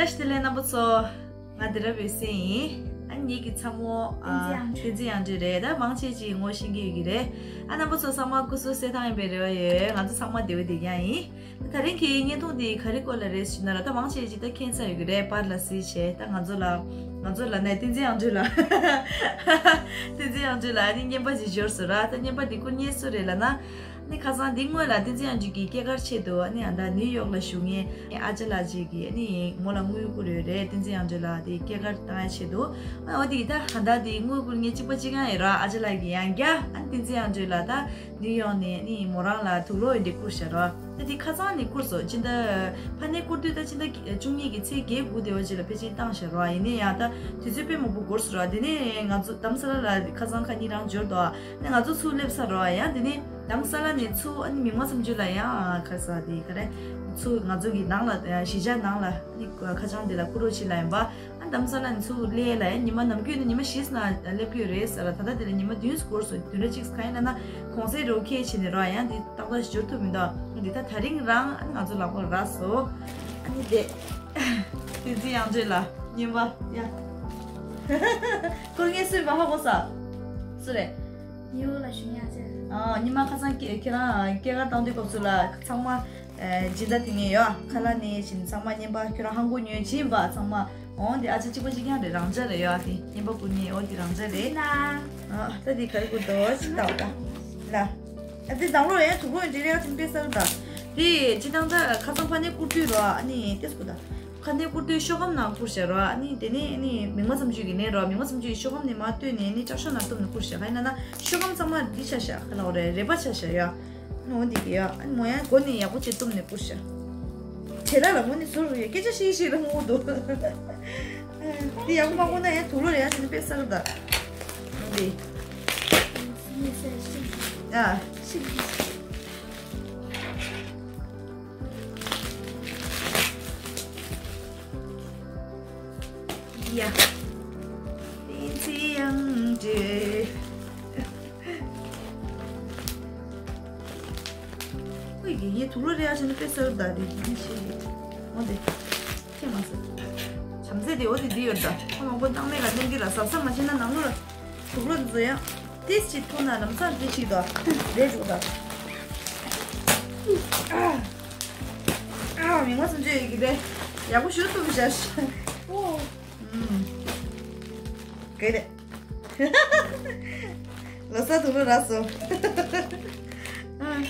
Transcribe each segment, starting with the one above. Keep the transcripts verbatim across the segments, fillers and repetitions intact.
བཀྲ་ཤིས་བདེ་ལེགས་རྣམ་པ་ཚོ། ང་འདི་ར་བའི་སྲས་ཡིན། ཨ་ནི་ངེད་ཀྱི་ཚ་མོ་ཨ། བསྟན་འཛིན་དབྱངས་སྒྲོན། བསྟན་འཛིན་དབྱངས་སྒྲོན་རེད། ད་མང་ཆེ་ཅིག་ངོ་ཤེས་ཀྱི་ཡོད་ཀྱི་རེད། ཨ། རྣམ་པ་ཚོ་ཚང་མ་སྐུ་གཟུགས་གསལ་ཐང་ཡིན་པའི་རེ་བ་ཡོད། ང་ཚོ་ཚང་མ་བདེ་པོ་བདེ་རྐྱང་ཡིན། ད་དེ་རིང་གི་བརྙན་ཐུང་འདི་ག་རེ་སྐོར་ལ་རེད་ཟེར་ན་ར། ད་མང་ཆེ་ཅིག་ད་མཁྱེན་ཚར་ཡོད་ཀྱི་རེད། པར་ལ་གཟིགས་བྱས། ད་ང་ཚོ་ལ། ང་ཚོ་ལ་ནས་བསྟན་འཛིན་དབྱངས་སྒྲོན་ལ། བསྟན་འཛིན་དབྱངས་སྒྲོན་ལ་ཨ་ནི་རྔན་པ་ཅིག་འབྱོར་སོང་ར། ད་རྔན་པ་འདི་བསྐུར་མཁན་སུ་རེད་ལབ་ན། ནི་ཁ་སང་འདི་སྔོན་ལ་བསྟན་འཛིན་དབྱངས་སྒྲོན་གྱི་སྐྱེས་སྐར་ཆེད་དུ་ཨ་ནི་ཨ་ད་ནིའུ་ཡོག་ལ་བཞུགས་མཁན་ཨ་ཅག་ལགས་ཅིག་གིས་ཨ་ནི་མོ་ལ་དངུལ་བསྐུར་ཡོད་རེད། བསྟན་འཛིན་དབྱངས་སྒྲོན་ལ་དེ་སྐྱེས་སྐར་བཏང་ཡ་ཆེད་དུ། ཨ། འོ་དེ་ད་ད་ལྟ་དེ་དངུལ་བསྐུར་མཁན་གཅིག་པ་གཅིག་རྐྱང་ཡོད་ར། ཨ་ཅག་ལགས་ཀྱིས་ཡང་བསྐྱར་ཨ་ནི་བསྟན་འཛིན་དབྱངས་སྒྲོན་ལ་ད་ནིའུ་ཡོག་ནས་ཨ་ནི་མོ་རང་ལ་དུག་སློག་ཡོད་འདི་བསྐུར་བཞག་ར། ད་དེ་ཁ་སང་ནས་བསྐུར་སོང་། སྤྱི་ཟླ་ཕ་ནས་བསྐུར་དུས་ད་སྤྱི་ཟླ་བཅུ་གཉིས་ཀྱི་ཚེས་བརྒྱད་དགུ་དེ་བ་ཅིག་ལ་ཕལ་ཆེར་བཏང་བཞག་ར། ཡིན་ནའི་ཡང་ད་དུས་ཚོད་དཔེ་མང་པོ་འགོར་སོང་ར། དེ་ནས་ང་ཚོ་རྡ་རམ་ས་ལ་ལ་ཁ་སང་ཁ་གཉིས་རང་འབྱོར་འདུག་ཨ་ནི་ང་ཚོ་ཚུར་སླེབས་ཚར་རོ། ཡང་དེ་ནས་རྡ་རམ་ས་ལ་ནས་ཚུར་ཨ་ནི་མིག་དམར་ཚེམ་མཆོག་ལ་ཡང་ཁ་ས་དེ་ག་རེ་ཚུར་ང་ཚོ་གི་ནང་ལ་གཞིས་ཆགས་ནང་ལ་ཨ་ནི་ཁ་བྱང་དེ་ལ་བསྐུར་རོགས་བྱེད་ལབ་ཡིན་པ། ཨ། རྡ་རམ་ས་ལ་ནས་ཚུར་སླེབས་ལ་ཡང་ཉི་མ་ནམ་རྒྱུན་ནི་ཉི་མ་བཞི་ཙམ་སླེབས་ཀྱི་ཡོད་རེད་ཟེར་ལ། ད་ལྟ་དེ་ལ་ཉི་མ་བདུན་འགོར་སོང་། བདུན་རེ་གཅིག་གང་ཡིན་ལབ་ན་གུང་སེང་རེ་བ་ཁེལ་བྱས་ནས་རོ། ཡང་དེ་ཏག་ཏག་ཞིག་འབྱོར་ཐུབ་མི་འདུག་འདི་ད་དེ་རིང་རང་ཨ་ནི་ང་ཚོ་ལག་པར་རག་སོང་། ཨ་ནི་དེ། བསྟན་འཛིན་དབྱངས་སྒྲོན་ལ་རྔན་པ་ཡ། ཁོ་ངས་གསོས་པ་ཧ་གོ་ས། སུ་རེད། ཉི་འོག་ལ་ཞུ་ཉག་ཅེ། ཨ། ཉི་མ་ཁ་སང་ཁྱེད་ཁྱེད་རང་སྐྱེས་སྐར་བཏང་དུས་སྐབས་སུ་ལ་ཚང་མ་ཨ་སྦྱིན་བདག་དེ་ངས་ཡོད་ཁ་ལག་ནས་བྱིན། ཚང་མ་རྔན་པ་ཁྱོད་རང་ཧང་གོ་ཉོས་བྱིན་པ་ཚང་མ། འོ་འདི་ཨ་ཅག་གཅིག་པ་གཅིག་རྐྱང་རེད། རང་འཇགས་རེད་ཡོད། ཨ་དེ་རྔན་པ་བསྐུར་མཁན་འོ་དེ་རང་འཇགས་རེད། ན། ཨ། ད་དེ་ག་རེ་བསྐུར་འདུག་ཅིག་ལྟ་བ་ད། ལ། ཨ་དེ་དང་ལོ་ཡང་དུག་ལོག་འདྲེ་རེ་ཡ་ཚིམ་པས་སར་ད། དེ་ཅི་དང་ད་ཁ་སང་ཕ་ནས་བསྐུར་དུས་རོ། ཨ་ནི་དེ་སྐུ་ད། ཁ་ནས་བསྐུར་དུས་ཤོག་སྒམ་ནང་བསྐུར་བྱ་རོ། ཨ་ནི་དེ་ནས་ཨ་ནི་མིག་དམར་ཚེམ་མཆོག་གི་ནས་རོ། མིག་དམར་ཚེམ་མཆོག་གི་ཤོག་སྒམ་ནས་མར་བཏོན་ནས་ཨ་ནི་ཅར་ཤོག་ནང་བཏུམས་ནས་བསྐུར་བྱ། ག་ཡིན་ན་ན་ཤོག་སྒམ་ཚང་མ་འདི་ཆ་བཞག་ག་ལ་འོ་རེད། རལ་པ་ཆ་བཞག་ཡ། ཨ་ནི་འོ་འདི་གི་ཡ། ཨ་ནི་མོ་ཡང་མགོ་ནས་ཡག་པོ་བྱས་བཏུམས་ནས་བསྐུར་བྱ། དེ་ལ་ལ་མོ་ནི་ཟུར་རུ་ཡ་སྐད་ཆ་བཤད་བཤད་ལ་ངུ་འདུག་འདི་ཡག་པོ་མ་གོ་ན་ཡང་དུག་ལོག་རེ་ཡ་ཟེར་ནས་དཔེ་གསར་ད། འདི། ཨ། ཡ། བསྟན་འཛིན་དབྱངས་སྒྲོན། ཨོ་ཡེ་ཡེ། དུག་ལོག་རེ་ཡ་བྱས་ན་དཔེ་གསར་ད་རེད། ཡིན་ཞེས་ཡིན། འོ་དེ། ཁྱེད་མ་ཟེར། བྱམས་བརྩེ་དེ་འོ་དེ་འདི་ཡོད་ད། ཁོ་མང་པོ་སྣང་མེད་ལ་གནོན་གྱི་ལ་གཟབ་གཟབ་མ་བྱས་ན་ནང་ལོགས་ལ་དུག་ལོག་འདི་ཚོ་ཡང་ཏིས་ཅིག་ཐུག་ན་ལམ་སང་འདི་ཞིག་ད་རེད་འགྲོ་ད། ཨ། ཨ། མིག་དམར་ཚེམ་མཆོག་ཡོད་ཀྱི་རེད། ཡག་པོ་ཞུ་ཐུབ་བཞག་ཤག་ཨོ། ཨུམ། ག་རེ། ལོ་གསར་དུག་ལོག་རག་སོང་། ཨ།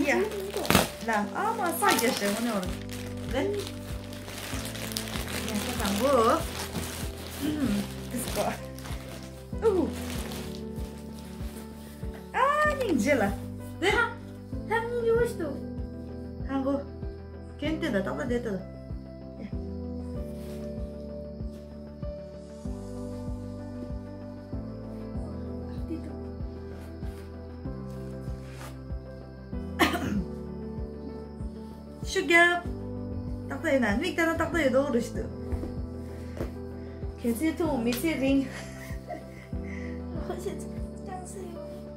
ཡ། ལ་ཨ་མ་ས་རྒྱ་ཞེ་མོ་ནོར། ལེ། ཡ་ས་དང་པོ། ཨུམ། དིས་ཀོ། ཨུ། ཨ་སྙིང་རྗེ་ལ། དེ། ཧ། ཧ་སྙིང་རྗེ་བོ་ཞིག་འདུག་ཧང་གོ། གན་དེ་ད་ཏག་ཏག་དེ་ལྟ་ད། ཤུགས་རྒྱབ། ཏག་ཏག་ཡིན་ན་མིག་ལྟ་ན་ཏག་ཏག་ཡོད་དོ་རུ་ཞིག་འདུག་གན་ཚེ་ཐུང་མི་ཚེ་རིང་།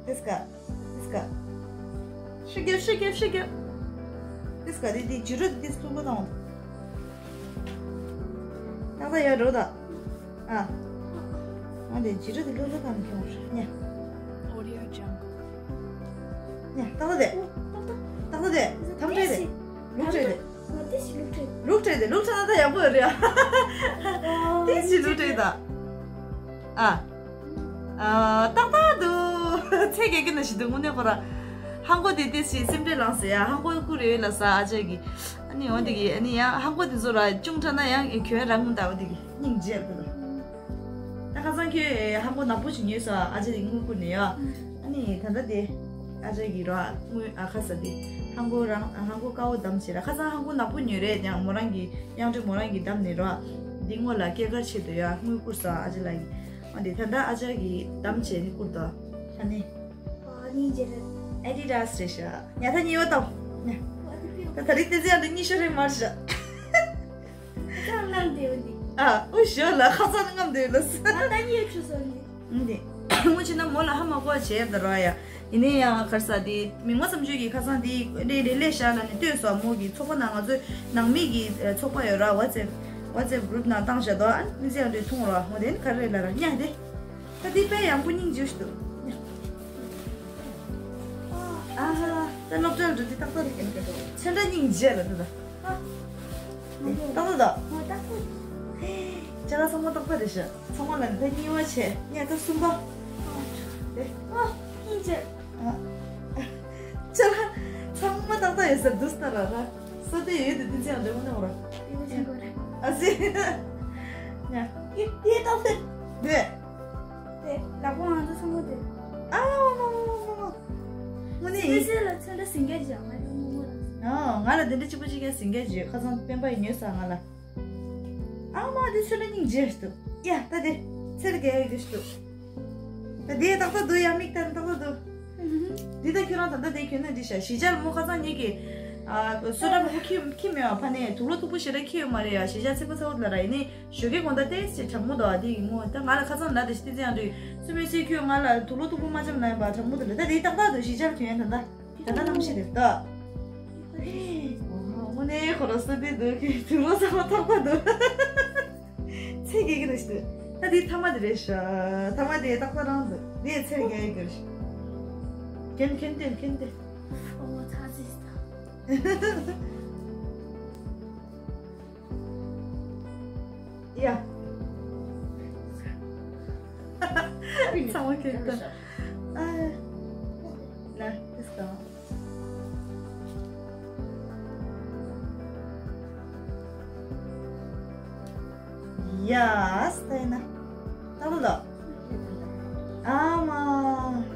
དེས་ཀ། དེས་ཀ། ཤུགས་རྒྱབ་ཤུགས་རྒྱབ་ཤུགས་རྒྱབ། དེས་ཀ་དེ་དེ་ཇི་རུ་དེ་དེ་སུ་གོ་དང་། ཏག་ཏག་ཡ་རོ་ད། ཨ། ང་དེ་ཇི་རུ་དེ་ལོ་ལོ་དང་ཁྱོང་ཤ་ཉ། Audio Jungle. ཉ་ཏག་ཏག་དེ། ཏག་ཏག་དེ་ཐམ་ཏྲེ་དེ། ལུག་ཏྲེ་དེ། ལུག་ཏྲེ་དེ་ལུག་ཏྲེ་ན་ད་ཡག་པོ་རེད་ཨ། དེ་ཞིག་ལུག་ཏྲེ་ད། ཨ། ཨ། ཏག་ཏག་འདུག་ཚེ་གེ་གེ་ན་ཞིག་འདུག་དངོས་གནས་ཁོ་ར། ཧང་གོ་དེ་ཏིས་ཞིག་སེམས་ཁྲལ་ལངས་ཟེར་ཡ། ཧང་གོ་བསྐུར་ཡོད་ལ་ས་ཨ་ཅག་གི། ཨ་ནི་འོ་དེ་གི་ཨ་ནི་ཡ་ཧང་གོ་དེ་ཚོ་ར་ཅུང་དྲག་ན་ཡང་གྱོན་རང་ངུ་ད་འོ་དེ་གི་སྙིང་རྗེ་ལ་འདུག་ད་ཁ་སང་ཁྱོད་ཧང་གོ་ནག་པོ་ཞིག་ཉོས་སོ་ཨ་ཅག་དེ་དངུལ་བསྐུར་ནས་ཡ། ཨ་ནི་ད་ལྟ་དེ་ཨ་ཅག་གི་ར་དངུལ་ཨ་ཁ་ས་དེ་ཧང་གོ་རང་ཧང་གོ་དཀར་པོ་བདམས་བྱས་ར། ཁ་སང་ཧང་གོ་ནག་པོ་ཉོས་རེད། ཡང་མོ་རང་གི་དབྱངས་སྒྲོན་མོ་རང་གི་བདམས་ནས་ར། འདི་སྔོན་ལ་སྐྱེས་སྐར་ཆེད་དུ་ཡ་དངུལ་བསྐུར་སོ་ཨ་ཅག་ལགས་ཀྱིས། ཨ་འདི་ད་ལྟ་ཨ་ཅག་གིས་བདམས་བྱས་ནས་བསྐུར་ཏོ། ཨ་ནི། ཨ་ནི་ཇེ་རེད། ཨེ་ཌི་དཱས་རེད་ཤག་ཉ་ཐ་གཉིས་པ་དང་། ཉ། ཨ་དེ་ཕིའོ། ད་ད་རིག་དེ་ཚེ་ཡང་འདི་གཉིས་ཤོར་རེད་མར་ཤག་ད་ལམ་དེ་འོ་འདི། ཨ་ཨུ་ཞོ་ལ་ཁ་སང་ནི་ངམ་དེ་ལ་ས། ཨ་ད་གཉིས་ཡོད་ཆུ་སོ་འདི། འདི་མོ་ཆེ་ན་མོ་ལ་ཧ་མ་གོ་བྱས་ད་ར་ཡ། ཡིན་ནའི་ཡང་ཁར་ས་དེ་མི་ངོ་བསམ་བརྗོད་ཀྱི་ཁ་སང་དེ་རེ་རེ་ལས་ཤ་ལ་ནི་ལྟོས་སོ། མོ་གི་ཚོགས་པ་ནང་ང་ཚོའི་ནང་མི་གི་ཚོགས་པ་ཡོད་ར། WhatsApp WhatsApp group ནང་བཏང་བཞག་དོ། ཨ་ནི་ཚེ་ཡང་དུས་ཐུང་ར་མོ་དེ་ནི་ག་རེ་ལ་ར་ཉག་དེ། ད་དེ་དཔེ་ཡང་པོ་སྙིང་རྗེ་ཞིག་འདུག་ཨ་ཧ། ད་སློབ་གྲྭ་ལ་འགྲོ་དུས་ཏག་ཏག་རེད་ཀྱང་ཀྱང་འགྲོ། ཚེ་འདྲ་སྙིང་རྗེ་ལ་འདུག་ད། ཏག་ཏག་འདུག་ཏག་ཏག་འདུག་ཅ་ལག་ཚང་མ་ཏག་ཏག་རེད་ཤག་ཚང་མ་ལ་ནི་ད་གཉིས་པ་བྱས་ངས་ད་གསུམ་པ། དེ། ཨ། སྙིང་རྗེ། ཨ། ཅ་ལག་ཚང་མ་ཏག་ཏག་ཡོད་ས་འདུག་ས་ལ་ར། ས་དེ་ཡོད་དེ་དེ་ཚེ་ཡང་འདྲ་མོ་ནོར་ར། ཡོད་པ་ཆེན་པོ་རེད། ཨ་ཙི། ཡ། ཡེ་ཏག་ཏག་རེད། དེ་ལག་པ་ང་ཚོ་ཚང་མ་དེ། ཨ་མ་མ་མ་མ་མ། དངོས་གནས་ཡིན། སེ་ལ་ཚོན་ཁྲ་ཟིན་རྒྱ་ཅིག་ང་ཡོང་མོ་མོ་ལ། ཨ། ང་ལ་དེ་འདྲ་གཅིག་པ་གཅིག་རྐྱང་ཟིན་རྒྱ་ཅིག་ཁ་སང་སྤེན་པ་ཡིས་ཉོས་ས་ང་ལ། ཨ་མ་དེ་ཚོན་ཁྲ་སྙིང་རྗེ་ཞིག་འདུག་ཡ་ད་དེ་ཚེ་རིང་རྒྱལ་ཡོད་རྒྱུ་ཞིག་འདུག་ད་དེ་ཏག་ཏག་འདུག་ཡ་མིག་ལྟ་ན་ཏག་ཏག་འདུག་འདི་ད་ཁྱོད་རང་ད་ལྟ་དེ་གྱོན་ན་འདི་བྱ་གཞིས་ཆགས་ལ་མོ་ཁ་སང་ཉིད་ཀྱི་ཨ་སོ་ཏྲ་མོ་ཁྱི་ཁྱི་མེད་པ་ཕ་ནས་དུག་ལོག་མཐུག་པོ་ཞེ་དྲག་ཁྱི་ཡོད་མ་རེད་ཡ། གཞིས་ཆགས་ཚིག་པ་ཚ་བོ་ལ་ར་ཡིན་ནི་ཞོགས་ཀའི་དགོང་དག་ཏེས་ཅེས་གྲང་མོ་འདུག་ཨ། དེ་ཡིན་མོ་ད་ང་ལ་ཁ་སང་ལ་དེ་ཞི་ཏི་ཙི་ཡང་དུས་སུ་མེད་སི་ཁྱོད་ང་ལ་དུག་ལོག་མཐུག་པོ་མ་འཇམ་ན་ཡིན་པ་གྲང་མོ་འདུག་ལ། ད་དེ་ཏག་ཏག་འདུག་གཞིས་ཆགས་ལ་གྱོན་ཡ་ད་ལྟ། ད་ལྟ་གནམ་གཤིས་རེད་ད། དངོས་གནས་ཁོ་རང་སོ་དེ་འདུག་གི་དུག་ལོག་ཚང་མ་ཐོགས་པ་འདུག་ཚེ་གེ་གི་ནི་ཞིག་འདུག་ད་དེ་ཐ་མ་དེ་རེད་ཤག་ཐ་མ་དེ་ཏག་ཏག་རང་འདུག་དེ་ཚེ་གེ་གི་རེད། ཁྱེན་ཁྱེན་ཏེ་ཁྱེན་ཏེ། ཨོ་ཚ་ཚིག་ད། ཡ། ཚང་མ་ཁྱེར་ད། ཨ། ལ་དེ་སྟ། ཡ་སྟ་ཡིན་ན། ཏག་ཏག་ལ། ཨ་མ།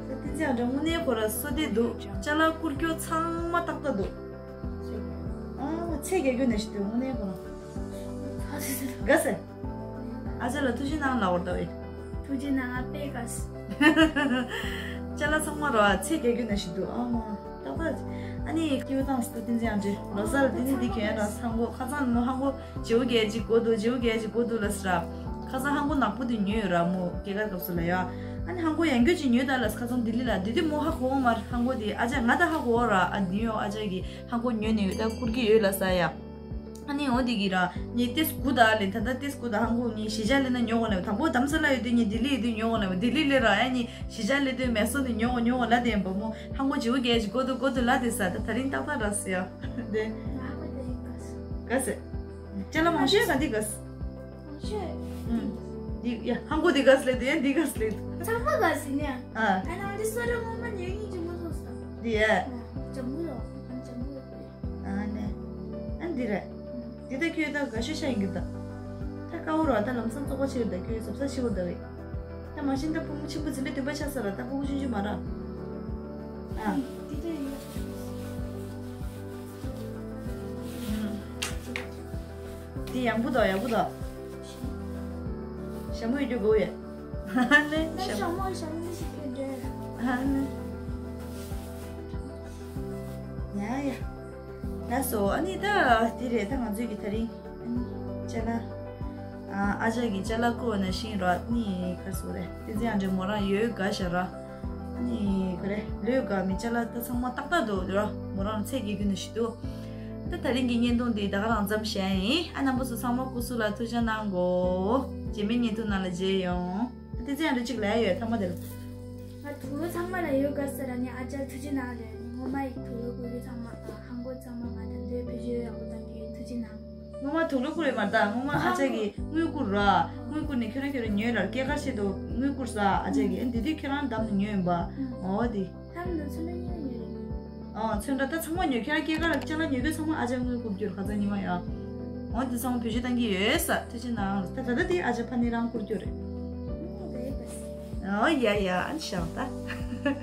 ད་དེ་ཚེ་ཡང་འདྲ་དངོས་གནས་ཁོ་ར་སོ་དེ་འདུག་ཅ་ལག་བསྐུར་སྐྱོ་ཚང་མ་ཏག་ཏག་འདུག་ཨ་མ་ཚེ་གེ་གྱོན་ནས་ཞིག་འདུག་དངོས་གནས་ཁོ་ར། དགའ་སེ། ཨ་ཅག་ལ་ཐུགས་རྗེ་གནང་ལབ་པར་ལྟ་བས། ཐུགས་རྗེ་གནང་ང་དཔེ་དགའ་སེ། ཅ་ལག་ཚང་མ་རོ་ཨ་ཚེ་གེ་གྱོན་ནས་ཞིག་འདུག་ཨ་མ། ཏག་ཏག་ཨ་ནི་ཀྱིའུ་ཏང་སི་ཏུ་ཏིན་ཅི་ཡང་ཅི་ལོ་སར་དེ་ནི་འདི་གྱོན་ར་ཧང་གོ་ཁ་སང་མོ་ཧང་གོ་བྱེའུ་རྒྱལ་ཅིག་གོ་འདུག་བྱེའུ་རྒྱལ་ཅིག་གོ་འདུག་ལ་སི་ར། ཁ་སང་ཧང་གོ་ནག་པོ་དེ་ཉོས་ཡོད་ར་མོ་སྐྱེས་སྐར་སྐབས་སུ་ལ་ཡ། ཨ་ནི་ཧང་གོ་ཡང་གྱོད་ཅིག་ཉོས་ད་ལ་སི་ཁ་སང་ལྡི་ལི་ལ་དེ་དུས་མོ་ཧ་གོ་མར་ཧང་གོ་དེ་ཨ་ཅག་ང་ད་ཧ་གོ་ར་ཨ་ནིའུ་ཡོག་ཨ་ཅག་གི་ཧང་གོ་ཉོས་ནས་ཡོད་ད་བསྐུར་གྱི་ཡོད་ལ་ས་ཡ། ཨ་ནི་འོ་དེ་གི་ར་ངས་ཏེས་གུ་ད་ལེ་ད་ད་ཏེས་གུ་ད་ཧང་གོ་ངས་གཞིས་ཆགས་ལེ་ན་ཉོ་གོ་ལེ་དང་པོ་དམ་ས་ལ་ཡོད་དུས་ངས་ལྡི་ལི་ཡོད་དུས་ཉོ་གོ་ལེ་ལྡི་ལི་ལེ་ར་ཨ་ནི་གཞིས་ཆགས་ལེ་དུས་མེ་སོ་དུ་ཉོ་གོ་ཉོ་གོ་ལ་དེ་ཡིན་པ་མོ་ཧང་གོ་བྱེའུ་རྒྱལ་ཅིག་གོ་དུ་གོ་དུ་ལ་དེ་ས་ད་ད་རིང་ཏག་ཏག་ར་སི་ཡ་དེ། ང་ཧ་གོ་དེ་རིང་ག་སི། ག་སི། ཅ་ལ་མང་ཤོས་ག་འདི་ག་སི། ཤོད། ཨུམ། འདི་ཡ་ཧང་གོ་འདི་ག་སི་ལེ་དུ་ཡ་འདི་ག་སི་ལེ་དུ། ཚང་མ་ག་སི་ནི་ཨ། ཨ་ན་འདི་སོ་ར་ངོ་མ་ཉོ་ཡིན་ཅི་མོ་སོ་ས། འདི་ཡ། ཨ། ཇམ་བུ་ལོ། ཨ་ཇམ་བུ་ལོ། ཨ་ནི། ཨ་འདི་རེད། འདི་ད་ཁྱོད་ད་ག་ཤོད་ཤ་ཡིན་གི་ད། ད་ཀ་བོ་ར་ད་ལམ་སང་བཙོག་པ་ཆེ་རེད་ད་ཁྱོད་ཟབ་ས་ཆེ་བོ་ད་རེད། ད་མ་ཤེས་ད་ཕུང་ཆེན་པོ་འཛིན་པའི་འདུན་པ་ཆགས་ས་ར་ད་ཕུང་ཆུང་ཆུང་མ་ར། ཨ། འདི་ད་ཡིན་ན། འདི་ཡང་བུ་དང་ཡང་བུ་དང་། ཞྭ་མོ་ཡོད་རྒྱུ་དགོས་ཡོད། ཨ་ནི་ཞྭ་ཞྭ་མོ་ཞྭ་མོ་ཞིག་ཡོད་རེད། ཨ་ནི། ཡ་ཡ། ལགས་སོ་ཨ་ནི་ད་དེ་རེད་ད་ང་ཚོའི་གི་ད་རིང་ཨ་ནི་ཅ་ལག་ཨ་ཅག་གི་ཅ་ལག་བསྐུར་བ་ནང་བཞིན་ར་ཨ་ནི་ག་རེ་ཟེར་དགོས་རེད་དེ་ཚེ་ཡང་འདྲེ་མོ་རང་ཡོད་དགའ་ཤ་ར། ཨ་ནི་ག་རེ་ལོས་དགའ་མི་ཅ་ལག་ད་ཚང་མ་ཏག་ཏག་འདུག་ར་མོ་རང་ཚེ་གེ་གྱོན་ནས་ཞིག་འདུག་ད་ད་རིང་གི་བརྙན་ཐུང་འདི་ད་ག་རང་ཙམ་བཤད་ཡིན། ཨ་རྣམ་པ་ཚོ་ཚང་མ་སྐུ་གཟུགས་ལ་ཐུགས་ཅག་གནང་གོ། རྗེས་མའི་བརྙན་ཐུང་ནང་ལ་མཇལ་ཡོང་། ཨ་དེ་ཚེ་ཡང་འདྲ་གཅིག་ལ་ཡོད་ཐ་མ་དེ་ལ། ང་དུག་ལོག་ཚང་མ་ལ་ཡོད་དགའ་ས་ར་ནི་ཨ་ཅག་ཐུགས་རྗེ་གནང་རེད་ནི་ངོ་མ་ཡི་དུག་ལོག་བསྐུར་རྒྱུ་ཚང་མ་ཧང་གོ་ཚང་མ་ང་ད་འདོད་བེད་སྤྱོད་ཡག་པོ་གཏང་རྒྱུ་ཡིན་ཐུགས་རྗེ་གནང་། ངོ་མ་དུག་ལོག་བསྐུར་རེད་མ་རེད་ད་ངོ་མ་ཨ་ཅག་གིས་དངུལ་བསྐུར་ར། དངུལ་བསྐུར་ནས་ཁྱོད་རང་ཁྱོད་རང་ཉོས་ལ་སྐྱེས་སྐར་ཆེད་དུ་དངུལ་བསྐུར་ས་ཨ་ཅག་གིས་ཨ་འདི་དུས་ཁྱོད་རང་བདམས་ནས་ཉོས་ཡིན་པ། ཨོ་དེ། ལྷམ་ནི་ཚོན་ཁྲ་གཉིས་ལ་ཉོས་རེད་མ། ཨོ་ཚོན་ཁྲ་ད་ཚང་མ་ཉོས་ཁྱེད་རང་སྐྱེས་སྐར་ལ་ཅ་ལག་ཉོ་རྒྱུ་ཚང་མ་ཨ་ཅག་དངུལ་བསྐུར་རྒྱུ་རེད་ཁ་ཚ་ཉི་མ་ཡ། ཨོ་དེ་ཚང་མ་བེད་སྤྱོད་གཏང་གི་ཡོད་ས་ཐུགས་རྗེ་གནང་ད་ད་ལྟ་དེ་ཨ་ཅག་ཕ་ནི་རང་བསྐུར་རྒྱུ་རེད། ཨོ་དེ་ཡོད་པ་སེ། ཨོ་ཡ་ཡ་ཨ་ནི་བཞག་ད།